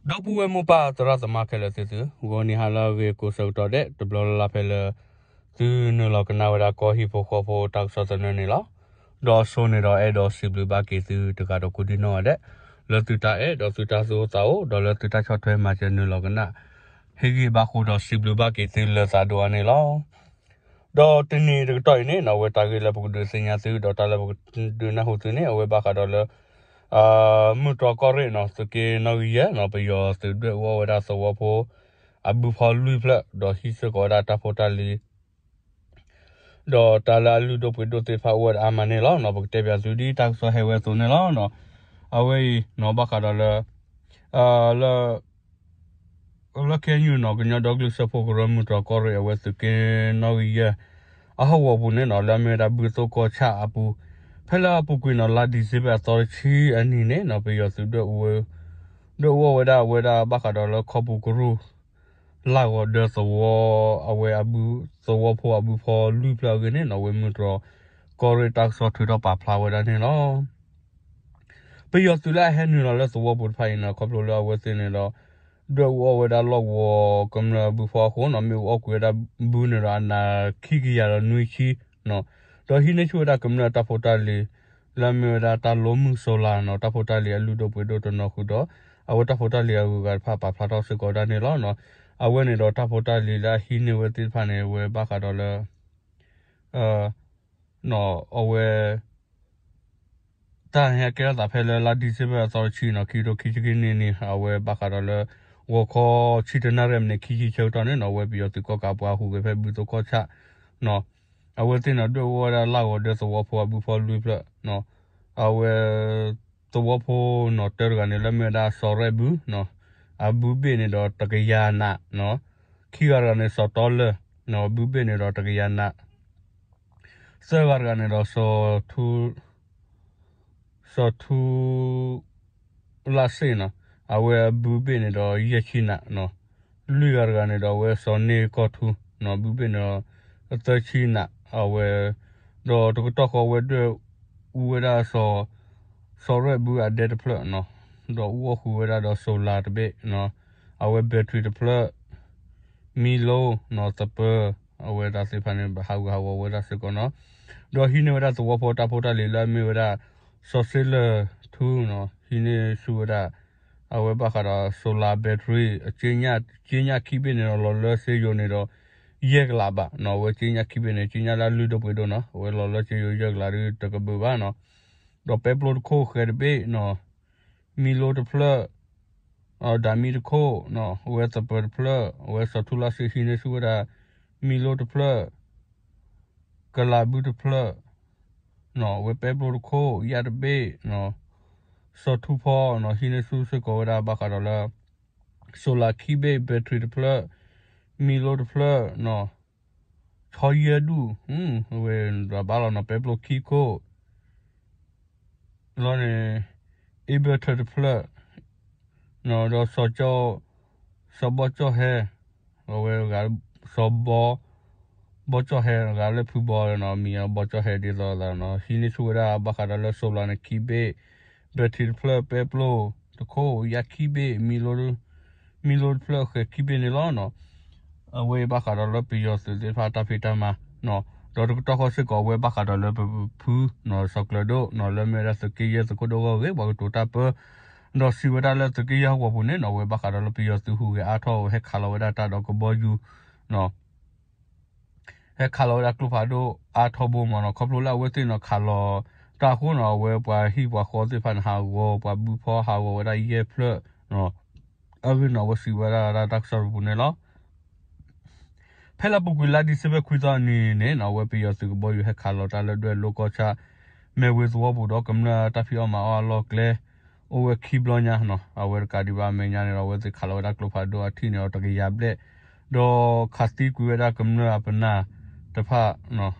ဒီပုၢ်ဝဲၢ်မိၢ်ပၢ်သရၣ်သမါခဲလၢာ်သ့ၣ်သု, ဂီၤနံၤဟါလၢအဂ့ၤကိးဆၢကတီၢ်ဒဲး တဘျီလၢ်လၢ်ဖဲလၢ သုနုာ်လီၤကနၣ်ဝဲဒၣ်ကီၢ်ဟံၣ်ဖိဃီဖိတၢ်ကစီၣ်သနၢၣ်န့ၣ်လီၤ. ဒီးအဆိန့ၣ်ဒီးအဲၣ်ဒိးစံးဘျုးဘၣ်က့ၤသုတဂၤဒီးကိးဒံနီၢ်ဂၤဒဲး, လၢသုတၢ်အဲၣ်ဒီးသုတၢ်သူၣ်အိၣ်သးအိၣ် ဒီးလၢသုတၢ်ဆီၣ်ထွဲမၤစၢၤနုာ်လီၤကနၣ် ဟ့ၣ်ဂံၢ်ဘါဃိဒီးစံးဘျုးဘၣ်က့ၤသုလၢသးဒိၣ်အါန့ၣ်လီၤ. ဒီးတနံၤတကတီၢ်အံၤန့ၣ်နီၣ် အဝဲတၢ်ဂ့ၢ်လၢပကဒုးသ့ၣ်ညါသု ဒီးတၢ်လၢပကဒုးနၢ်ဟူသုန့ၣ် အဝဲဘၣ်ဃးဒီးလၢ မုၢ်တြီၢ်ကီၢ်ရ့ၣ်နီၣ် သုးက့နီၣ်ဂံၢ်ယဲၢ်နီၣ် ပယီၤသုးဒွဲၣ်အူအီၣ်ဝဲဒၣ်သဝီဖိ အဘုဖီလွံၢ်ဖျၢၣ် ဒီးဟံးစ့ၢ်ကီးဝဲဒၣ်တၢ်ဖိတၢ်လံၤ ဒီးတၢ်လၢအလုၢ်ဒိၣ်ပှ့ၤဒိၣ်သ့ၣ်တဖၣ်အိၣ်ဝဲဒၣ်အါမးန့ၣ်လီၤ. ပကတဲပၠးသုဒ်တၢ်ကစီၣ်ဟဲဝဲအသိးန့ၣ်လီၤ. အဝဲအံၤနီၣ် ဘၣ်ဃးဒီးလၢ လၢ လၢခဲအံၤနီၣ် ကညီဒီကလုာ်စၢဖှိၣ်ကရၢမုၢ်တြီၢ်ကီၢ်ရ့ၣ် အဝဲသုးက့နီၣ်ဂံၢ်ယဲၢ် အဟီၣ်ကဝီၤပူၤန့ၣ်နီၣ် လၢအမ့ၢ်ဝဲဒၣ်ဘုသိၣ်ကီၢ်ဆၣ်အပူၤ ဖဲလၢအပူၤကွံာ်နီၣ် လါဒံၣ်စ့ဘၢၣ်အသီတဆံအနံၤန့ၣ်နီၣ် ပယီၤသုးဒွဲၣ်အူ ဒွဲၣ်အူအီၣ်ဝဲဒၣ် အဝဲဒၣ်ဘၣ်ဃးဒီးလၢခီပူၤကရူၢ် လၢ်ဂီၤဒၢသဝီ အဝဲအဘု သဝီဖိအဘုဖီလွံၢ်ဖျၢၣ်အဂ့ၢ်န့ၣ်နီၣ် အဝဲမုၢ်တြီၢ်ကီၢ်ရ့ၣ်တၢ်ကစီၣ်ထုးထီၣ်ပာ်ဖျါဝဲဒၣ်န့ၣ်လီၤ. ပယီၤသုးလၢအဟဲနုာ်လီၤလၢသဝီပူၤတဖၣ်အံၤန့ၣ် ခီဖျိလၢအဝဲသ့ၣ်န့ၣ်ဒီး ဒွဲၣ်အူအီၣ်ဝဲဒၣ်လီၢ်ကဝီၤကမျၢၢ်အဘုဖီအဃိနီၣ် မ့ၣ်အူအီၣ်ကွံာ်ဝဲဒၣ်ဘုန့ၣ်ဒီးအနးခံကယၤဒီးနွံဆံနီၣ် ဒီးဟံးန့ၢ်ဆူၣ်ဝဲဒၣ်ကမျၢၢ်တၢ်ဖိတၢ်လံၤ လၢအမ့ၢ်ဝဲဒၣ်တၢ်လိမုၢ် solar နီၣ် တၢ်ဖိတၢ်လံၤအလုၢ်ဒိၣ်ပှ့ၤဒိၣ်တနီၤဃုာ်ဒီး အဝဲတၢ်ဖိတၢ်လံၤအဂုၤအဂၤတဖၣ်ပာ်ဖျါထီၣ်စ့ၢ်ကီးဝဲဒၣ်န့ၣ်လီၤ. အဝဲန့ၣ်ဒီးတၢ်ဖိတၢ်လံၤလၢအဟံးန့ၢ်ဝဲသ့ၣ်တဖၣ်န့ၣ် အဝဲဘၣ်ဃးဒီးလၢ အဝဲ တၢ်ဟဲကဲထီၣ်သးဖဲလၢလါဒံၣ်စ့ဘၢၣ်အသီတဆံနီၣ် ခံကထိခံဆံခံနံၣ်န့ၣ် အဝဲဘၣ်ဃးဒီးလၢ ဂီၤခီဆံတနၣ်ရံၣ်မံးနံးခံဆံဆၢကတီၢ်န့ၣ်နီၣ် အဝဲပယီၤသုးကီၢ်ကးပှၤဟူးဂဲၤဖဲဘုသိၣ်ကီၢ်ဆၣ်နီၣ် အဝဲသ့ၣ်န့ၣ်ဒွဲၣ်အူအီၣ်ဝဲဒၣ်လၢ်ဂီၤဒၢသဝီဖိအဘုဖီလွံၢ်ဖျၢၣ်နီၣ် အဝဲ သဝီဖိနီၣ် တၢတဂၤန့ၣ် လၢအမ့ၢ်ဝဲဒၣ်စီၤရဲၣ်ဘုနီၣ် အဘုဘ့ၣ်န့ၣ်ဒီးတကယၤနးနီၣ် ခံဂၤတဂၤန့ၣ် စီၤတီလၢၢ်နီၣ် အဘုဘ့ၣ်န့ၣ်ဒီးတကယၤနး သၢဂၤတဂၤန့ၣ်ဒီး စီၤထူ စီၤထူလၢ်စ့ၣ်နီၣ် အဝဲအဘုဘ့ၣ်န့ၣ်ဒီးယဲၢ်ဆံနးနီၣ် လွံၢ်ဂၤတဂၤန့ၣ်ဒီးအဝဲစီၤန့ၢ်ကီၢ်ထူနီၣ် အဘုဘ့ၣ်န့ၣ်ဒီး သၢဆံနး အဝဲ ဒီးတကတီၢ်ဃီဝဲဒွဲၣ်အူဝဲဒၣ် စီၤရဲၣ်ဘုအဒဲတဖျၢၣ်နီၣ် ဒီးအူအီၣ်ဃုာ်ဝဲဒၣ်ဒီး solar တဘ့ၣ်နီၣ် အဝဲ battery တဖျၢၣ် မံလိနီၣ် သပၢၤ အဝဲဒၣ်သ့ၣ်တဖၣ်န့ၣ် ဟးဂူာ်ဟးဂီၤဝဲဒၣ်စ့ၢ်ကီးနီၣ် ဒီးဟံးန့ၢ်ဝဲဒၣ်သဝီဖိတၢ်ဖိတၢ်လံၤလၢအမ့ၢ်ဝဲဒၣ် စီၤစ့လၢၢ်ထူနီၣ် ဟံးန့ၢ်ဆူၣ်ဝဲဒၣ် အဝဲဘၣ်ဃးဒီး solar battery အကၠ့ညၣ်ခံဘ့ၣ်န့ၣ်ဒီး လီၤလၢစ့ယိၤန့ၣ်ဒီး ယဲၢ်ကလးဘးနီၣ် အဝဲကၠ့ညၣ်ခံဘ့ၣ်န့ၣ် ကၠ့ညၣ်လၢအလုၢ်ဒိၣ်ပှ့ၤဒိၣ်နီၣ် အဝဲလီၤလၢစ့ယိၤယဲၢ်ကလးဒီးတကဘုးဘၣ်နီၣ် ဒီးပဲပျိတခိၣ်ဃဲးတဘ့ၣ်နီၣ် မံလိတဖျၢၣ် ဒၣ်မံတခိၣ်နီၣ် အဝဲသပၢၤတဖျၢၣ် အဝဲစီၤထူလၢ်စ့ၣ်ဟံးန့ၢ်ဆူၣ်ဝဲဒၣ် မံလိတဖျၢၣ် ကလးဘုတဖျၢၣ်နီၣ် အဝဲပဲပျိတခိၣ် ယဲၢ်တဘ့ၣ်နီၣ် စီၤထူဖီနီၣ် ဟံးန့ၢ်ဆူၣ်စ့ၢ်ကီးဝဲဒၣ်ဘၣ်ဃးဒီးလၢ solar ခံဘ့ၣ် battery တဖျၢၣ် မံလိတဖျၢၣ်နီၣ် ဆီယဲၢ်ဒူၣ် အဝဲဒၣ်ဘၣ်လီၤနီၣ် ပဲပျိခံခိၣ် လီၤန့ၣ် inverter တဖျၢၣ် ဒီး စီၤဘီကၠီၣ်ဟဲ အဝဲ စီၤဘီ ဘီကၠီၣ်ဟဲ ဂၤလၢဖုဘီနီၣ် မံၤဘီကၠီၣ်ဟဲဒ်သိးသးနီၣ် ဟံးန့ၢ်ဆူၣ်ဝဲဒၣ်ဘၣ်ဃးဒီးလၢ solar န့ၣ်ခံဘ့ၣ် battery တဖျၢၣ် ပဲပျိတခိၣ် ယဲၢ်ခံဘ့ၣ် မံလိတဖျၢၣ် ဃဲးခံဘ့ၣ်န့ၣ်လီၤနီၣ် အဝဲဘၣ်ဃးဒီးလၢပယီၤသုးသ့ၣ်တဖၣ်တၢ်ဖံးတၢ်မၤနီၣ် ဒီးတကတီၢ်ဃီစ့ၢ်ကီး အဝဲဘၣ်ဃးဒီးလၢပဖုနီၣ် စီၤကျၢၤဒိၣ်နီၣ် လၢအမ့ၢ်ဝဲဒၣ်သုးက့ယဲၢ်သုးခိၣ်ဒိၣ်ဂီၢ်ဂ့ၤ ပှၤကတိၤတၢ်ပၢ ဒီးစံးဝဲဒၣ်လၢသုးက့ယဲၢ်ဟီၣ်ကဝီၤပူၤန့ၣ်နီၣ် အဝဲဘၣ်ဃးဒီးလၢပယီၤသုးဟူးဂဲၤအါထီၣ် ဟဲခးလီၤဝဲဒၣ်တၢ်ဒီးကဘီယူၤနီၣ် ဟဲခးလီၤဝဲဒၣ်ကျိဖးဒိၣ်အါထီၣ်ဘိမးနီၣ် ခီဖျိလၢအဝဲသ့ၣ်နီၣ်ခးလီၤတၢ်အဃိနီၣ် အဝဲပှၤဟံၣ်ပှၤဃီသ့ၣ်တဖၣ်န့ၣ် ဟးဂီၤ ပှၤဘုဖီဟးဂီၤဝဲဒၣ်ယဲၢ်ဖျၢၣ်နီၣ် အဂ့ၢ်နီၣ် အဝဲစံးဝဲဒၣ်တၢ်ကစီၣ်တပူၤန့ၣ်လီၤ. ဖဲလၢအပူၤကွံာ်လါဒံၣ်စ့ဘၢၣ်ခွံသီအနံၤန့ၣ်နီၣ် အဝဲပယီၤသုးကဘီယူၤဟဲခးလီၤတၢ်လၢဒွဲၣ်လိၣ်ကီၢ်ဆၣ် မဲၢ်ဝ့ၤသဝီပူၤဒီးကမျၢၢ်တၢ်ဖံးအီၣ်မၤအီၣ်အလီၢ်ကျဲ အိၣ်ဝဲခံဘျီညါနီၣ် အဝဲတကးဒံးဘၣ်အမဲာ်ညါန့ၣ်ဒီး အဝဲသ့ၣ်ခးလီၤဝဲဒၣ်ကျိဖးဒိၣ်အထံၣ်န့ၣ်ဒီးတကယၤဘျဲၣ် ဒီးခးသံကွံာ်ဝဲဒၣ်ကမျၢၢ်အပနၢ်တဖၣ် လၢ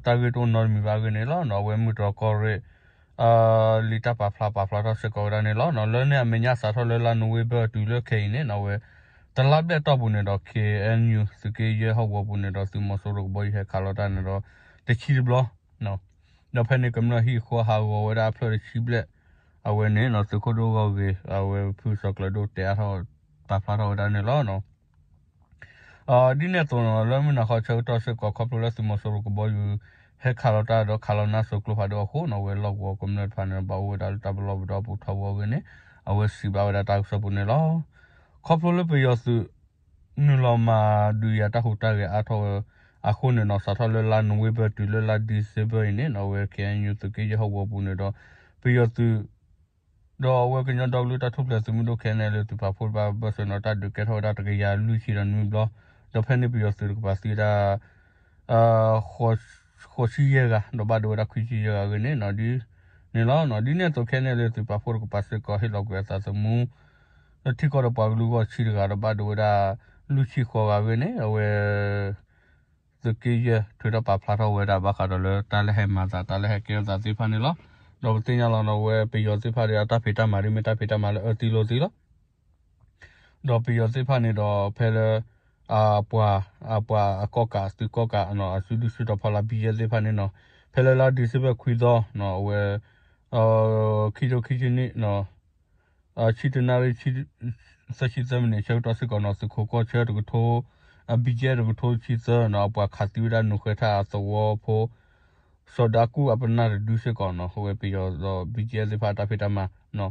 တၢ်ဂ့ၢ်တအိၣ်နီတမံၤဘၣ်အဂ့ၢ်န့ၣ်လီၤ. အဝဲမုၢ်တြီၢ်ကီၢ်ရ့ၣ် လံာ်တၢ်ပာ်ဖျါပာ်ဖျါထီၣ်စ့ၢ်ကီးဝဲဒၣ်န့ၣ်လီၤ. လၢန့ၣ်အမဲာ်ညါစးထီၣ်လၢလါနိၣ်ဝ့ဘၢၣ်တုၤလၢခဲအံၤန့ၣ် အဝဲ တလါဘျဲၣ်တီၢ်ပူၤန့ၣ်ဒီး ခ့ၣ်အဲၣ်ယူၣ် သုးက့ယဲၢ်ဟီၣ်ကဝီၤပူၤန့ၣ်ဒီး သုးမီၤစိရိၤကဘီယူၤဟဲခးလီၤတၢ်န့ၣ်ဒီး တဆံတဘျီ ဒီးဖဲန့ၣ်ကမျၢၢ်ဟံၣ်ဃီဟးဂီၤဝဲဒၣ်အဖျၢၣ်တဆံဘျဲၣ် အဝဲန့ၣ်နီၤ သုးခိၣ်ဒိၣ်ဂီၢ်ဂ့ၤ အဝဲဖုစီၤကျၢၤဒိၣ်တဲအါထီၣ် ပာ်ဖျါထီၣ်ဝဲဒၣ်န့ၣ်လီၤ. ဒ်န့ၣ်အသိးနီၤ လၢမုၢ်နၤခီဆၢကတီၢ်စ့ၢ်ကီး ခီဖျိလၢသုးမီၤစိရိၤကဘီယူၤ ဟဲခးလီၤတၢ်ဒီးခးလီၤနါစိၤကျိဖးဒိၣ်အဃိနီၤ အဝဲလီၢ်ကဝီၤကမျၢၢ်တဖၣ်န့ၣ် ဘၣ်အိၣ်ဝဲဒၣ်လၢတၢ်ပလီၢ်ပဒီအပူၤထီဘိအဂ့ၢ်န့ၣ် အဝဲစံးဘၣ်ဝဲဒၣ်တၢ်ကစီၣ်ပူၤန့ၣ်လီၤ. ခီဖျိလၢပယီၤသုး နုာ်လီၤမၤဒုးယၤတၢ်ဟူးတၢ်ဂဲၤအါထီၣ်ဝဲအဃိန့ၣ်နီၤ စးထီၣ်လၢလါနိၣ်ဝ့ဘၢၣ်တုၤလၢလါဒံၣ်စ့ဘၢၣ်အံၤန့ၣ်နီၤ အဝဲ ခ့ၣ်အဲၣ်ယူၣ် သုးက့ယဲၢ်ဟီၣ်ကဝီၤပူၤန့ၣ်ဒီး ပယီၤသုး ဒီးအဝဲကညီဒီကလုာ်တၢ်ထူၣ်ဖျဲးသုးမုၢ်ဒိၣ် ခ့ၣ်အဲၣ်ယူၣ် သုးပာ်ဖှိၣ်တဖၣ်ဘၢၣ်စၢၤနီၤ တၢ်ဒုးကဲထီၣ်ဝဲဒၣ်တကယၤလွံၢ်ဆံဒီးနွံဘျီ, ဒီးဖဲန့ၣ်ပယီၤသုးတကပၤသံဝဲဒၣ် ဃိးဆံယဲၢ်ဂၤ ဒီးဘၣ်ဒိဝဲဒၣ်ခွံဆံယဲၢ်ဂၤအဂ့ၢ်န့ၣ်နီၤ ဒ်န့ၣ်လီၤ. ဒ်န့ၣ်အသိး ခ့ၣ်အဲၣ်ယူၣ် သုးပာ်ဖှိၣ်တကပၤစ့ၢ်ကီး ဟ့ၣ်လီၤကွံာ်အသးသမူ လၢထံကီၢ်ဒီးပှၤကလုာ်အဂီၢ်ဆံတဂၤ ဒီးဘၣ်ဒိဝဲဒၣ်လွံၢ်ဆံဃိးဂၤအဂ့ၢ်န့ၣ် အဝဲ သုးက့ယဲၢ် ထုးထီၣ်ပာ်ဖျါထီၣ်ဝဲဒၣ်ဘၣ်ဃးဒီးလၢတၢ်လၢဟဲမၤသး တၢ်လၢဟဲကဲထီၣ်သးသ့ၣ်တဖၣ်န့ၣ်လီၤ. ဒီးပသ့ၣ်ညါလီၤနီၤ အဝဲပယီၤသ့ၣ်တဖၣ်ဒီးအတၢ်ဖံးတၢ်မၤဒ်မ့ၢ်တၢ်ဖံးတၢ်မၤလၢအၢသံလိာ်သံလီၤ. ဒီးပယီၤသ့ၣ်တဖၣ်န့ၣ်ဒီးဖဲလၢ အပှၤ အပှၤအကီၢ်ကး သုးကီၢ်ကးနီၤ အစုဒုၣ်စုတီၤဖီလာ် ဘံယဲၢ်သ့ၣ်တဖၣ်န့ၣ်နီၤ ဖဲလၢလါဒံၣ်စ့ဘၢၣ်ခွံသီနီၤ အဝဲ ခံကထိခံဆံနံၣ် ဆံတနၣ်ရံၣ် သၢဆံသၢမံးနံး ဆၢကတီၢ်စ့ၢ်ကီးနီၤ သုးခိးကီၢ်ဆၢတကထိ အ ဘံကဲ တကထိဆံသၢနီၤ အပှၤခးသံဝဲဒၣ်နိၣ်ဃဲထၣ်အသဝီဖိ စီၤဒၤကူၣ်အပနၢ်တဒုစ့ၢ်ကီးနီၤ အဝဲပယီၤဒီး ဘံကဲ သ့ၣ်တဖၣ်တၢ်ဖံးတၢ်မၤနီၤ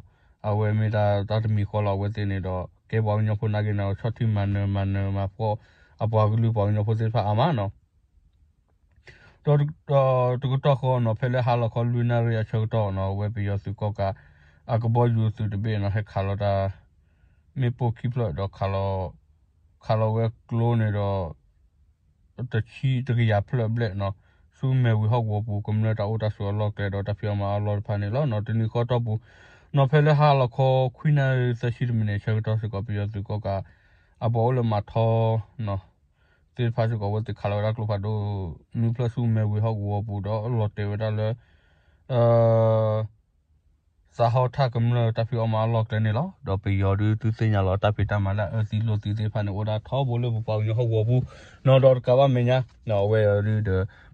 အဝဲမ့ၢ်တၢ်တမံၤဃီလီၤ အဝဲသ့ၣ်န့ၣ်ဒီး ကဲပှၤကညီဖိနာ်က့ၤန့ၣ် ဆီၣ်တံၢ်မၤနၢၤမၤနၢၤမၤဖှီၣ် အပှၤကလုာ်ပှၤကညီဖိသ့ၣ်တဖၣ်အါမးနီၤ ဒီးတကတီၢ်ဃီနီၤ ဖဲလၢဟါလီၤခီလွံၢ်နၣ်ရံၣ်အဆၢကတီၢ်နီၤ အဝဲပယီၤသုးကီၢ်ကး အကဘီယူၤသုးတဘ့ၣ်နီၤ ဟဲခးလီၤတၢ် မ့ၣ်ပိၢ်ခံဖျၢၣ်ဒီး ခးလီၤဝဲကျိန့ၣ်ဒီး တဆံတကယၤဖျၢၣ်အဘျဲၣ်နီၤ ဆူမဲာ်ဝံၤဟီၣ်ကဝီၤပူၤ ကမျၢၢ်တၢ်အိၣ်တၢ်ဆိးအလီၢ်ကျဲဒီး တၢ်ဖံးအီၣ်မၤအီၣ်အလီၢ်တဖၣ်န့ၣ်လီၤ. တနံၤဃီတီၢ်ပူၤနီၤ ဖဲလၢဟါလီၤခီခွံနၣ်ရံၣ်သၢဆံတမံးနံးအဆၢကတီၢ်စ့ၢ်ကီး ပယီၤသုးကီၢ်ကး အပှၤအိၣ်လၢမၤထီ သ့ၣ်တဖၣ်စ့ၢ်ကီး အဝဲသ့ၣ်ခးလီၤဝဲဒၣ်ကျိဖးဒိၣ် နွံဖျၢၣ်ဆူမဲာ်ဝံၤဟီၣ်ကဝီၤပူၤဒီး လီၤတဲာ်ဝဲဒၣ်လၢ သးဟီၣ်ထၣ်ကမျၢၢ်တၢ်ဖံးအီၣ်မၤအီၣ်အလီၢ်ကျဲန့ၣ်လီၤ. ဒီးပယီၤဒုးသုသ့ၣ်ညါလီၤ တၢ်ဖံးတၢ်မၤလၢအအၢသံလိာ်သံသ့ၣ်တဖၣ်န့ၣ် အိၣ်ဒၣ်ထီဘိလၢပပှၤကညီဟီၣ်ကဝီၤပူၤနီၤ ဒီးတကးဘၣ်မဲာ်ညါ အဝဲအံၤဒီး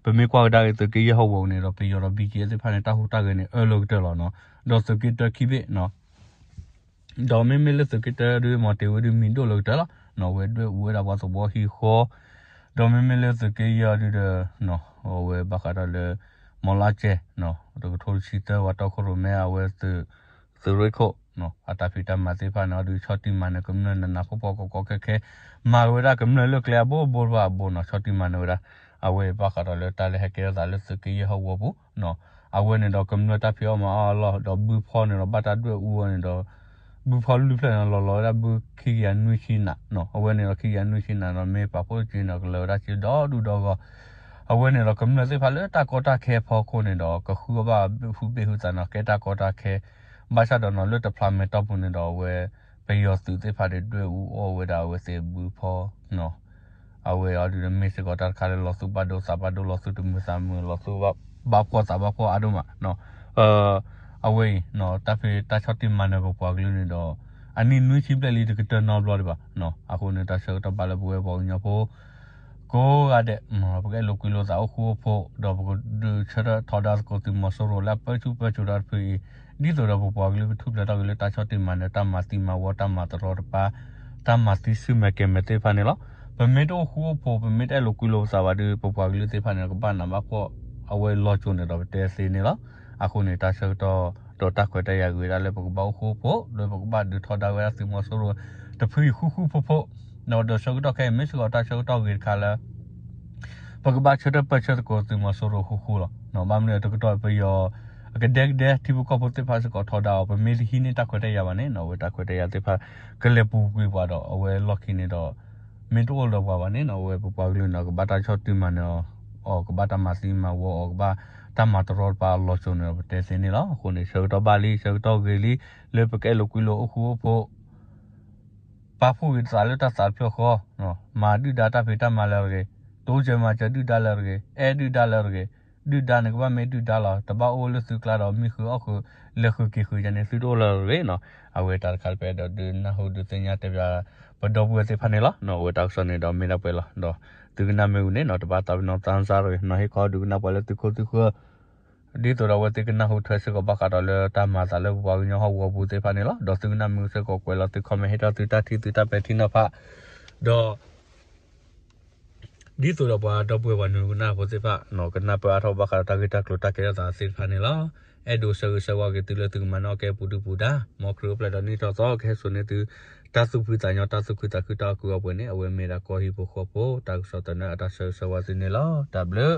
ပမ့ၢ်ကွၢ်ကဒါက့ၤသုးက့ယဲၢ်ဟီၣ်ကဝီၤပူၤန့ၣ်ဒီး ပယီၤဒီး ဘံကဲ သ့ၣ်တဖၣ်န့ၣ် တၢ်ဟူးတၢ်ဂဲၤန့ၣ် အၢလီၤကတၢၢ်လီၤနီၤ ဒီးသုးက့တၢခံဘ့ၣ်နီၤ ဒီးမ့မ့ၢ်လၢသုးက့တၢဒုး မီၤတ့ၤဝ့ဒုးမံၤဒိၣ်လၢကတၢၢ်လီၤ. အဝဲဒွဲၣ်အူဝဲဒၣ်ပှၤသဝီဟံၣ်ဃီ, ဒီးမ့မ့ၢ်လၢသုးက့ယဲၢ်အီၤဒုးဒီး အဝဲဘၣ်ဃးဒီးလၢ မီၤလါကဲ တကထိတဆံသၢ ပှၤတီခိၣ်ရိၣ်မဲ အဝဲသုးရ့ၣ်ခိၣ် အတၢ်ဖံးတၢ်မၤသ့ၣ်တဖၣ်န့ၣ် အီၤဒုးဆီၣ်တံၢ်မၤနၢၤကမျၢၢ်နးနးဖှီၣ်ဖှီၣ် ကီကီခဲခဲ မၤဝဲဒၣ်ကမျၢၢ်လၢကျဲအဘိဘိတဖၣ်အဘိနီၤ ဆီၣ်တံၢ်မၤနၢၤဝဲဒၣ် အဝဲဘၣ်ဃးဒီးလၢတၢ်လၢဟဲကဲထီၣ်သးလၢသုးက့ယဲၢ်ဟီၣ်ကဝီၤပူၤ အဝဲန့ၣ်ဒီးကမျၢၢ်တၢ်ဖံးအီၣ်မၤအီၣ်အလီၢ် ဒီးဘုဖီန့ၣ်ဒီးဘၣ်တၢ်ဒွဲၣ်အူအီၤန့ၣ်ဒီး ဘုဖီလွံၢ်ဖျၢၣ်န့ၣ် လီၤလီၤဝဲဒၣ်ဘုခံကယၤနွံဆံနးနီၤ အဝဲန့ၣ်ဒီးခံကယၤနွံဆံနးဒီး မ့ၢ်ပာ်ဖှိၣ်တက့ၢ်န့ၣ်ဒီး ကလၢၤဝဲဒၣ်စ့ဒီဒူၣ်ဒီဂီၢ် အဝဲန့ၣ်ဒီးကမျၢၢ်သ့ၣ်တဖၣ်လၢတၢ်ကီတၢ်ခဲအဖီခိၣ်န့ၣ်ဒီး ကဃုအီၣ်ဘၣ်ဟုဘ့ၣ်ဟုသးနီၤ ကဲတၢ်ကီတၢ်ခဲ ဘၣ်ဆၣ်ဒီးနီၤ လၢတဖျါမဲာ်တီၢ်ပူၤန့ၣ်ဒီး အဝဲ ပယီၤသုးသ့ၣ်တဖၣ်ဒုးဒွဲၣ်အူအီၣ်ဝဲဒၣ်အဝဲသ့ၣ်ဘုဖီ အဝဲအီၤဒုးဒီးမ့ၢ်စ့ၢ်ကီးတၢ်တခါလၢလီၤသူၣ်ဘၣ်ဒိသးဘၣ်ဒိ လီၤသူၣ်တမုာ်သးမုာ် လီၤသူၣ်ဘၣ်ဖှီၣ်သးဘၣ်ဖှီၣ်အါဒိၣ်မး အဝဲအံၤ တၢ်ဖံးတၢ်ဆီၣ်တံၢ်မၤနၢၤပပှၤကလုာ်န့ၣ်ဒီး အနံၣ်နွံဆံဘျဲၣ်လံတကတၢၢ်နီတဘျီဒံးဘၣ်. အဃိန့ၣ် တၢ်ဆၢကတီၢ်ဘၣ်လၢပဝဲပှၤကညီဖိ ကိးဂၤဒဲး ပကအဲၣ်လိာ်ကွံလိာ်သးအိၣ်ဃူအိၣ်ဖိး ဒီးပကဒုးဆၢထၢၣ်ထီဒါသကိးသုးမီၤစိရိၤလၢအပၢဆူၣ်ပၢစိးတၢ်တဖုအံၤ ဒ်သိးဒီးပပှၤကလုာ်ကထူၣ်ဖျဲးထီၣ်က့ၤလၢတၢ်ဆီၣ်တံၢ်မၤနၢၤ တၢ်မၤသံမၤဝီ တၢ်မၤတရီတပါ တၢ်မၤသံဆူၣ်မဲာ်ကဲၤမဲာ်သ့ၣ်တဖၣ်န့ၣ်လီၤ. ပမ့ၢ်တအိၣ်ဃူအိၣ်ဖိး ပမ့ၢ်တအဲၣ်လိာ်ကွံလိာ်ပသးဘၣ်ဒီး ပပှၤကလုာ်သ့ၣ်တဖၣ်န့ၣ် ကဘၣ်နးဘၣ်ဖှီၣ်အဝဲလီၤစိၤန့ၣ်ဒီးပတဲသ့န့ၣ်လီၤ. အဃိန့ၣ် တၢ်ဆၢကတီၢ်ဒီးတၢ်ခွဲးတၢ်ယာ်ဂ့ၤဝဲဒၣ်လၢပကဘၣ်အိၣ်ဃူအိၣ်ဖိး ဒီးပကဘၣ်ဒုးထီဒါဝဲဒၣ်သုးမီၤစိရိၤတဖုအံၤဃူဃူဖိးဖိး ဒီးဆၢကတီၢ်ခဲအံၤ မ့ၢ်စ့ၢ်ကီးတၢ်ဆၢကတီၢ်ဂ့ၤတခါလၢ ပကဘၣ်ဆၢထၢၣ်ပၢၢ်ဆၢသကိးသုးမီၤစိရိၤဃူဃူလီၤ. ဘၣ်မနုၤတကတီၢ်ပယီၤ အကဒဲကဒဲထံဖိကီၢ်ဖိသ့ၣ်တဖၣ်စ့ၢ်ကီးထီဒါအီၤ ပမ့ၢ်တဟံးန့ၢ်တၢ်ခွဲးတၢ်ယာ်ဘၣ်န့ၣ် အဝဲတၢ်ခွဲးတၢ်ယာ်သ့ၣ်တဖၣ် ကလဲၤပူၤကွံာ်ပှၤဒီး အဝဲလီၢ်ခံန့ၣ်ဒီး မ့ၢ်တအိၣ်လၢၤပှၤဘၣ်န့ၣ် အဝဲပပှၤကလုာ်န့ၣ် ကဘၣ်တၢ်ဆီၣ်တံၢ်မၤနၢၤအီၤ ကဘၣ်တၢ်မၤသံမၤဝီအီၤ ကဘၣ်တၢ်မၤတရီတပါအလီၤစိၤန့ၣ်ဒီး ပတဲသ့န့ၣ်လီၤ. အဃိန့ၣ် ဆၢကတီၢ်ဘၣ်လံ ဆၢကတီၢ်ဂ့ၤလံ လၢပကအဲၣ်လိာ်ကွံလိာ်အိၣ်ဃူအိၣ်ဖိး ပာ်ဖှိၣ်ဂ့ၤသးလၢတၢ်သးတဖျၢၣ်ဃီ, မၤဒုၣ်ဒါတၢ်ဖံးတၢ်မၤလၢတဂ့ၤ, တိစၢၤမၤစၢၤဒုၣ်ဒါလၢတဂ့ၤ, အဲၣ်ဒုၣ်ဒါလၢတဂ့ၤ, ဒုၣ်ဒါန့ၣ်ကဘၣ်မ့ၢ်ဒုၣ်ဒါလီၤ. တဘၣ်အိၣ်လၢသုကျါဒီးမံဃုာ်အီၣ်ဃုာ် လဲၤဃုာ်က့ၤဃုာ်ယၤန့ၣ် သုတအိၣ်လၢတဂ့ၤနီၤ. အဝဲတၢ်တခါလၢပအဲၣ်ဒိးဒုးနၢ်ဟူဒုးသ့ၣ်ညါတဲဘၣ် ပဒီပုၢ်ဝဲၢ်သ့ၣ်တဖၣ်န့ၣ်လီၤ. အဝဲတၢ်ကစီၣ်န့ၣ်ဒီးမ့ၢ်ဒၣ်ပှဲၤလီၤ. ဒီးသုကနၣ်မ့ၢ်ဝံၤန့ၣ်နီၤ တဘၣ်သးပ့ၤနီၣ်သးစၢ်တဂ့ၤနီၤ ဟ့ၣ်ခီဒုးကနၣ်ပှၤလၢသုခိၣ်သုဃၢၤ ဒ်သိးဒီးအဝဲသ့ၣ်ကနၢ်ဟူထွဲစ့ၢ်ကီးဘၣ်ဃးဒီးလၢတၢ်မၤသးလၢပပှၤကညီဟီၣ်ကဝီၤပူၤသ့ၣ်တဖၣ်န့ၣ်လီၤ. ဒီးသုကနၣ်မုာ်စ့ၢ်ကီးကွဲးလီၤသု comment ဟ့ၣ်ထီၣ်သုတၢ်ထံၣ်သုတၢ်ပဲာ်ထံနီၤဖး ဒီး ဒ်သိးဒီးပှၤဒီပုၢ်ဝဲၢ်ပှၤနုာ်လီၤကနၣ်ဖိသ့ၣ်တဖၣ် ကနၢ်ပၢၢ်အါထီၣ်ဘၣ်ဃးဒီးတၢ်ဂ့ၢ်တၢ်ကျိၤတၢ်ကဲထီၣ်သးသ့ၣ်တဖၣ်န့ၣ်လီၤ. အဲၣ်ဒိးဆၢဂ့ၤဆၢဝါက့ၤသုလၢသုကမၤနၢၤအီၣ်ကဲပူၤဒုပူၤဒါ မ်ခရံာ်အိၣ်ဖျဲၣ်ဒီးနံၣ်ထီၣ်သီကဟဲစိာ်န့ၢ်သု တၢ်သူၣ်ဖှံသးညီ တၢ်သူၣ်ခုသးခု တၢ်အီၣ်ကုာ်အီပှဲၤန့ၣ် အဝဲမ့ၢ်ဒၣ်ကီၢ်ဟံၣ်ဖိဃီဖိ တၢ်ကစီၣ်သနၢၣ်အတၢ်ဆၢဂ့ၤဆၢဝါသုန့ၣ်လီၤ. တၢ်ဘျုး